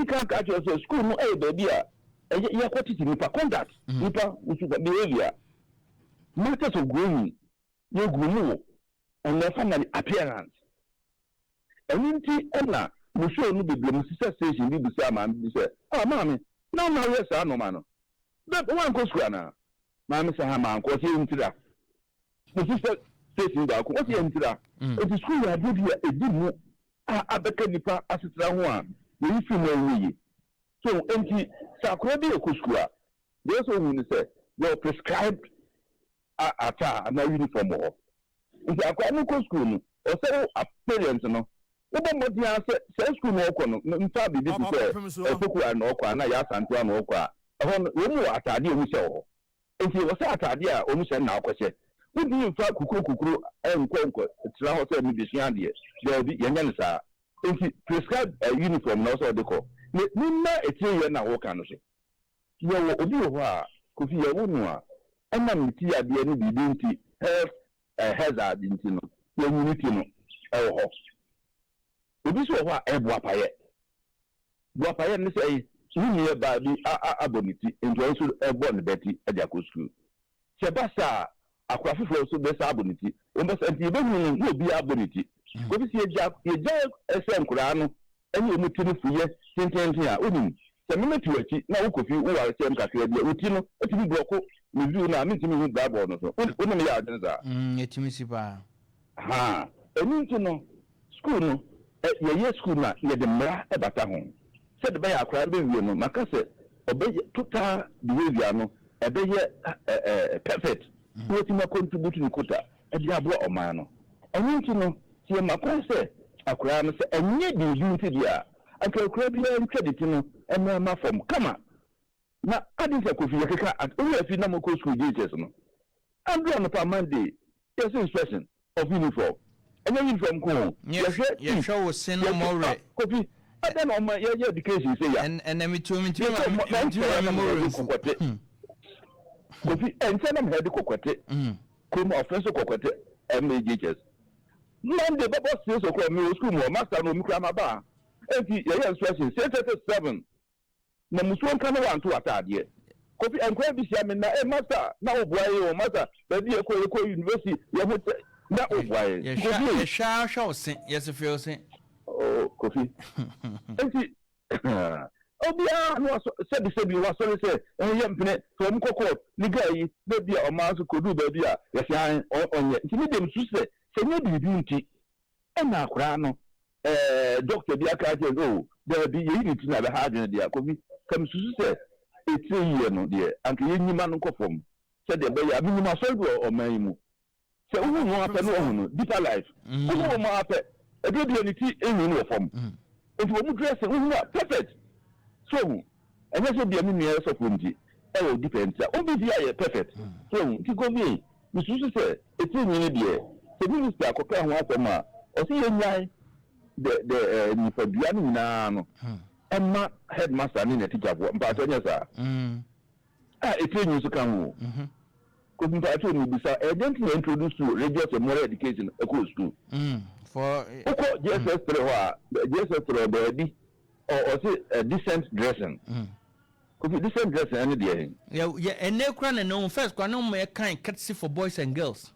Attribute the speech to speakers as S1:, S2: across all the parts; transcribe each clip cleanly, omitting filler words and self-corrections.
S1: kan ka kyerɛ sɛ school no ɛyɛ baabi a ɛyɛ yɛkɔ tete nipa conduct, nipa nso behaviour, matters of growing, yɛ groom wo ɔno finally appearance. Ɛno nti ɛna musuo no bebree mu sisɛ station bi bisa maame bi sɛ, "Ah, maame, na ɔna ayɛ saa nɔɔma no bɛ wankɔ sukuu anaa?" Maame sɛ, "Ha, mankɔ." Ɔsɛ yɛ ntira mo sisɛ station baako, ɔsɛ yɛ ntira. Eti sukuu yɛ adeɛ bi a edi mu a abɛka nipa asetena ho a yɛyi fi mu ɛwɔ yie. So nti sɛ akɔrɔ bi yɛ kɔ sukuu a, deɛ ɛsɛ ohun ni sɛ yɛ prescribed attire anaa uniform wɔ hɔ. Nti akɔrɔ no kɔ sukuu no, ɔsɛ wo parent no wobɔ mmɔden a sɛ sɛ sukuu no ɔkɔ no, mfa biribi te sɛ ɛfokua na ɔkɔ a na yɛ asantewa na ɔkɔ a, ɛhɔ no wɔn mu wɔ ataadeɛ a wɔn hyɛ wɔ hɔ. Nti wɔsɛ ataadeɛ a wɔn hyɛ na akɔhyɛ. Wodi nfa kukuro kukuro nkɔ nkɔ tena hɔ sɛ mebesua adeɛ, daabi, yɛnyɛ no saa. Nti prescribe uniform na ɔsɛ ɔde kɔ ne ne mma etire yɛ na wɔka no so. Yɛwɔ obi wɔ hɔ a, Kofi, yɛwɔ no a ɛnam ne ti adeɛ no biribi nti, health hazard nti no, yɛnyini ti no ɛwɔ hɔ. Obi nso wɔ hɔ a ɛyɛ boapayɛ. Boapayɛ no sɛ ɛyi ne nua baa bi abɔ ne ti, nti ɔno nso ɛbɔ ne bɛti ɛde akɔ sukuu. Sɛ ba saa, akora foforɔ nso bɛsa abɔ ne ti, wɔn bɛsa, nti yɛbɛhunu no na obi abɔ ne ti. Kofi, sɛ yɛgya ɛsɛ nkoraa no ɛne wɔn ti no fuyɛ tententen a, onim sɛ mímɛ ti wɔ akyi na wo Kofi woware kyɛm kakra bi a, wo ti no etumi block ne view na mentumi hu blackboard no so. Wonim yɛ adwene saa.
S2: Ɛtumi si paa.
S1: Ha, ɛnu nti no school no yɛyɛ school no a, yɛde mmara ɛbata ho sɛde bɛyɛ akwaraa no bɛwie no, maka sɛ ɔbɛyɛ total behaviour no ɛbɛyɛ ɛ ɛ perfect na wɔtumi acontribute ne quota ɛde aboa ɔman no. Ɛno nti no, sɛ yɛma kwan sɛ akwaraa no sɛ ɛnyɛ biribi nti deɛ a, anka akwaraa biara ntwa de ti no ɛmɛɛma fam kama. Na adi sɛ Kofi, yɛkeka owura fi na mokɔ school JHS no, andrew anɔpa Monday yɛsɛ inspection of uniform. Ɛnyɛ uniform ko o. Yɛhwɛ.
S2: Yɛhwɛ wo se no mmɔwerɛ.
S1: Kofi, adan na ɔma yɛyɛ education sɛ ya.
S2: Ɛnɛ metuo mentumi ma me mmɔwerɛ mfu.
S1: Kɔkɔte, Kofi, ɛnkyɛn na mehɛde Kɔkɔte kurom ɔfɛn so, Kɔkɔte MAJHS. Monday bɛbɔ 6 o'clock, mi wɔ school mu hɔ, master no omi kura ma ba. Eti yɛyɛ inspection 6:37 na musuo nka no wanto ataadeɛ. Kofi, nkwa bi hyia mi na master na o bua ye o, master, baabi yɛ kɔ, yɛ kɔ university, yɛ ho tɛ na o bua ye.
S2: Kofi, yɛhwɛ ahwɛ wo se, yɛsɛ fɛ wo se.
S1: Oh, Kofi, nti obiara no wasɔ sɛbi sɛbi wasɔre sɛ ɛyɛ mpene sɛ wɔn kɔ court ne guy yi na bi a ɔmaa nso kodu baabi a yɛsɛ an ɔnyɛ. Nti ne dem su sɛ nye biribi nti ɛna akwaraa no doctor bi aka akyerɛ o daabi, yɛyi ne ti na bɛha adwene deɛ. Kofi, kam susu sɛ etire yie no deɛ, anka yɛnyima no nkɔ fam sɛdeɛ ɛbɛyɛ a menyim asɔre bi wɔ ɔman yi mu sɛ wohu no apɛ no, wahu no Deeper Life, wohu wɔn apɛ ɛduro deɛ ne ti enwi no wɔ fam. Nti wɔn mu dress, wohu a perfect. So ɛnyɛ sɛ bia me nua yɛ sɔfo nti ɛwɔ deeper nti a wɔn bi fi ayɛ perfect. So nti Kofi, mesusu sɛ etire nwi no deɛ, sɛ minister akɔka ho asɛm a, ɔsi yɛ nyan the nipadua no nyinaa no ɛma headmaster ne ne teacherfoɔ mpaatɔ nyɛ saa a etire nwi nso ka ho. Kofi, mpaatɔ mu bisa, ɛdɛn ti na introduce to religious and moral education ɛkɔ school?
S2: For
S1: wokɔ JSS 3 hɔ a, JSS 3 baabi ɔsi decent dressing. Kofi, decent dressing ɛne deɛ?
S2: Yɛ ɛnɛ kura na ne first kura ne mo yɛ kan courtesy for boys and girls.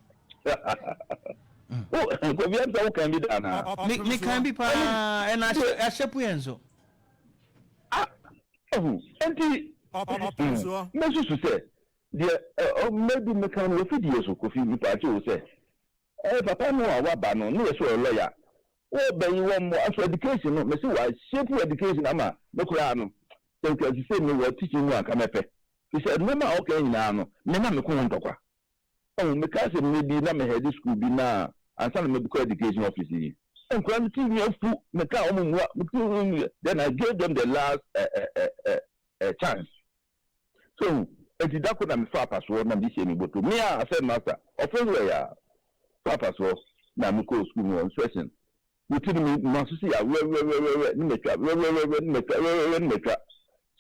S1: O Kofi, ɛm sɛ wokan bi da naa?
S2: Mi kan bi paa, ɛna ahyɛ pu yɛn so.
S1: Ah, ɛhu nti mɛsusu sɛ deɛ maybe meka no wɔfidie so. Kofi, mipaakyɛ wo sɛ papa no a waba no ne yɛ sɛ ɔyɛ lɔya, wɔbɛyi wɔn mo aso education no, mɛsi wa shape education ama me koraa no, sɛ nka sise mi wɔ teaching mu anka mɛpɛ fi sɛ nneɛma a ɔka nyinaa no, me na me ko ho ntɔkwa. Ɔmo meka sɛ mme bi na mehɛde school bi na ansa na mebɛkɔ education office yi, nkura no ti mi afu, meka ɔmo mua me ti mi. Then I gave them the last chance. So eti dako na mefa apasoɔ na mede hyɛ mi bɔtɔ mi a asɛ master ɔfɛ wɔ yɛ a fa apasoɔ na mekɔ school mu wɔ inspection. Mo ti no mi ma so si ya wɛwɛwɛwɛ ne mɛtwa, wɛwɛwɛwɛ ne mɛtwa, wɛwɛwɛ ne mɛtwa.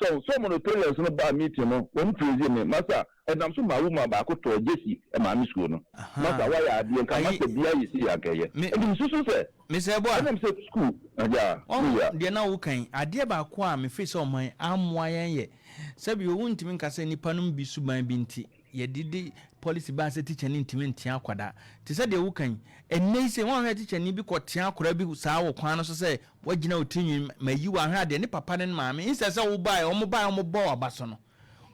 S1: So some of the parents no ba meeting no, wɔn praise me, "Master, Ɛnam so maa woman baako tɔɔ jersey maa me sukuu no. Masa, woayɛ adeɛ, nka master biara yɛ sei a anka ɛyɛ. Ɛnti mesusu sɛ
S2: Mr. Eboah.
S1: Ɛnam sɛ sukuu agya
S2: Wahu
S1: meya.
S2: Deɛ na woka yi, adeɛ baako a mefiri sɛ ɔman ammoa yɛn yɛ, sɛbi o, wontumi nka sɛ nnipa nom bi suban bi nti yɛde de policy baa sɛ tikyani ntumi ntea akwadaa. Te sɛ deɛ woka yi, ɛnnɛ yi sei, woanhwɛ a tikyani bi kɔtea akwadaa bi saa wɔ kwan no so sɛ woagyina wo tiri nwi mayi wo ahwɛ a deɛ ne papa ne ne maame, instead sɛ wobaeɛ, wɔn baeɛ wɔbɔɔ w'aba so no,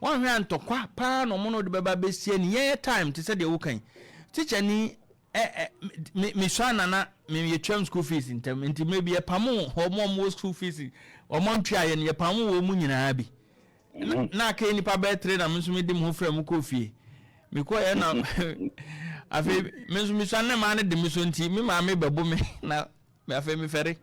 S2: woanhwɛ a ntɔkwa paa na wɔn ne wo de bɛba abɛsi ani. Yɛn time, te sɛ deɛ woka yi, tikyani ɛ ɛ me mesua na na me yɛtuam school fees ntɛm nti mmerɛ bi yɛpamo wɔn a wɔwɔ school fees wɔn antua yɛ no, yɛpamo wɔn mu nyinaa bi na na aka nnipa bɛyɛ tere na me nso mede me ho frɛ mu kɔɔ fie. Mekɔɛ na afei me nso mesua ne maa no de me so nti me maame bɛbo me na afei mefɛre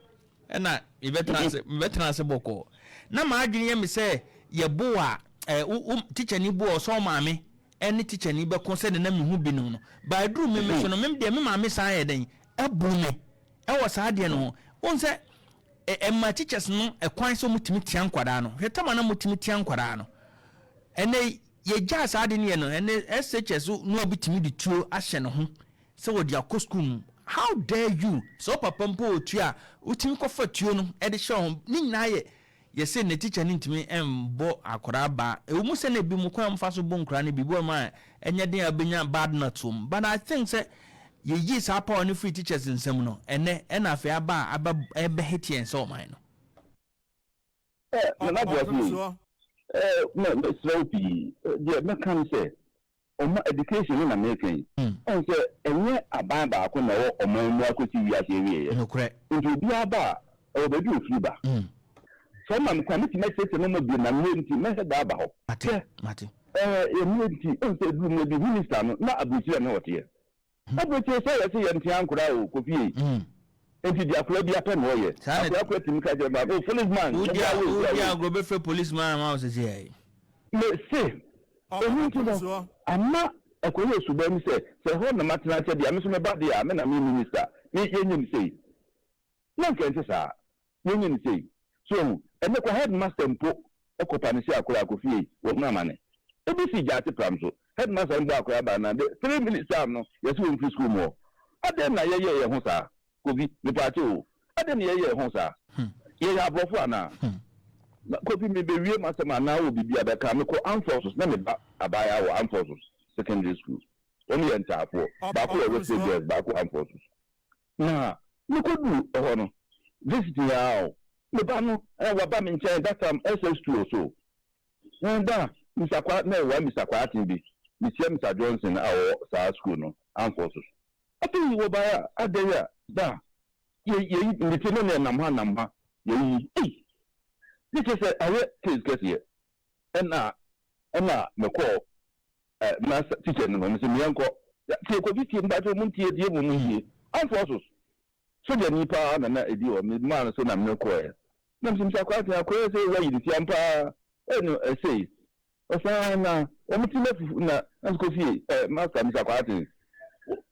S2: ɛna mebɛtena ase bɔkɔɔ na maadwene yɛ me sɛ yɛbo a ɛ wo wo tikyani bo a ɔsɛ ɔmaame ɛne tikyani bɛko sɛde na mehu binom no baaduru me me so no, me deɛ me maame san yɛ dɛn ɛbo me ɛwɔ saa adeɛ no ho. Wohu sɛ ɛma teachers no ɛkwan sɛ wɔtumi tia nkwadaa no. Hwɛ tama na wɔtumi tia nkwadaa no. Ɛnɛ yɛgyaa saa ade no yɛ no, ɛnɛ SHS no obi tumi de tuo ahyɛ ne ho sɛ wɔde akɔ school mu. How dare you? Sɛ wo papa mpo wɔ tuo a, wotumi kɔfa tuo no de hyɛ wo ho. Ne nyinaa yɛ yɛsɛ ne teacher no ntumi mbɔ akwadaa baa. Ɛwɔ mu sɛ na ebi mu kwan a wɔfa so bɔ nkwadaa no bi wɔ mu a ɛnyɛ den a wobɛnya bad nuts wɔ mu, but I think sɛ yɛyii saa power no firi teachers nsam no, ɛnɛ ɛna afei aba a aba ɛbɛhete yɛn sɛ ɔman no.
S1: Nana Boakye yi, ɛ mɛsrɛ wo pii. Deɛ mɛka ne sɛ ɔma education no na mɛka yi, ɔn sɛ ɛnyɛ aban baako na ɛwɔ ɔman mu akɔsi wiase awieɛ. Nti obiara ba a, ɛwɔ baabi a ofiri ba. Sɛ ɔma me kwan, metumi akyerɛkyerɛ no ma bio na mmerɛ nti mɛhwɛ da aba hɔ.
S2: Mate, mate.
S1: Mmerɛ nti, ɔn sɛ ɛduru mmerɛ bi, minister no na aburokyire na ɔteɛ. Aburokyire sɛ yɛsɛ yɛntea nkoraa o, Kofi yi. Nti deɛ akwadaa bi apɛ na ɔyɛ. Akwadaa kora tumi ka kyerɛ maame, "Oh, policeman."
S2: Wodi a wodi agorɔ bɛfrɛ policeman ama wo sɛsɛ yɛ.
S1: Me se ɛno nti no ama ɛkɔyɛ suban mu sɛ ɛhɔ na matena akyɛ deɛ, me nso meba deɛ a, me na me minister me yɛnyɛ no sei. Na nka ɛnte saa, yɛnyɛ no sei. So ɛhu ɛnɛ kɔ headmaster mpo ɛkɔpa ne sɛ akwadaa akɔ fie wɔhunu amane. Ebi si gyaate pram so, headmaster no bɔ akwadaa baa na de 3 minutes time no yɛsɛ wɔn firi school mu hɔ. Adɛn na yɛyɛ yɛn ho saa? Kofi, mepaakyɛ o, adɛn na yɛyɛ yɛn ho saa? Yɛyɛ aborɔfo anaa? Na Kofi, mebɛwie m'asɛm anaa wɔ biribi a bɛka? Mekɔ armed forces na meba abaayewa wɔ armed forces secondary school. Wɔn yɛ ntaafoɔ, baako wɔ Western Girls, baako armed forces. Na mekɔduru ɛhɔ no visiting a o, meba no waba me nkyɛn that time SS2 or so. Da Mr. Kwa na ɛwɔ Mr. Kwaten bi, mehyia Mr. Johnson a ɔwɔ saa school no, armed forces. Afei wɔbaeɛ a, adɛn a da yɛyi ndete no na ɛnam ha nam ha yɛyi ei, ne kyerɛ sɛ ayɛ case kɛseɛ. Ɛna mekɔɔ master teacher no hɔ, mesɛ meɛnkɔ tie Kofi, tie mpakyɛ mu ntie tie mu ntie. Armed forces sogyani paa na ɛdi hɔ me maa no so na mekɔɛ na mesɛ Mr. Kwaten, akɔyɛ sɛ wayi ne tiam paa ɛno ɛsei ɔsan na wɔn ti na fufu na ɛnso kɔ fie. Master Mr. Kwaten,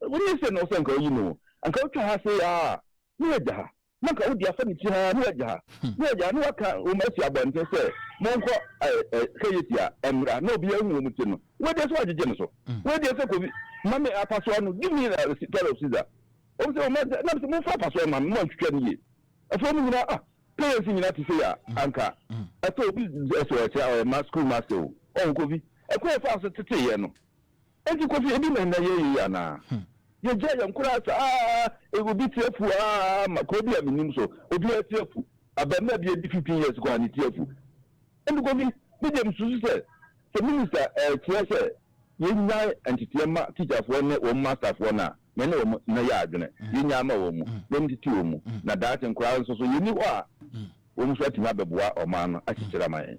S1: wonye sɛ na ɔsɛ nka oyi no anka wotwa ha se a ne wagya ha na nka wodi afa ne ti ha ne wagya ha ne wagya ha ne waka wɔn asi abɔnten sɛ monkɔ ɛ ɛ kɛyɛ a mmra na obi ahu wɔn ti no. Wɔde sɛ wagyegye no so, wɔde sɛ Kofi mame apasoa no, give me a pair of scissors. Wɔn sɛ wɔn na sɛ momfa apasoa ma me mo antwitwa no yie. Afei wɔn nyinaa, ah, parents nyinaa te sɛ yɛ a anka ɛsɛ obi ɛsɛ ɔkyerɛ ɔyɛ ma school master o. Ɔwɔ Kofi ɛkɔ yɛ fa so tete yɛ no. Nti Kofi, ebi na ɛnɛ yɛ yie anaa yɛgya yɛn koraa saa? Obi ti afu aa ma kuro bi a menim so obi ati afu, abɛɛmaa bi adi 15 years kɔ a ne ti afu. Nti Kofi, me deɛ mesusu sɛ minister ɛkyerɛ sɛ yɛnyae nteteɛ ma teacherfoɔ ne wɔn masterfoɔ no a, me ne wɔn na yɛ adwene yɛnyaa ma wɔn mu na wɔn tete wɔn mu na daakye nkoraa nso so yɛni hɔ a wɔn nso atumi abɛboa ɔman no akyekyere ama yɛn.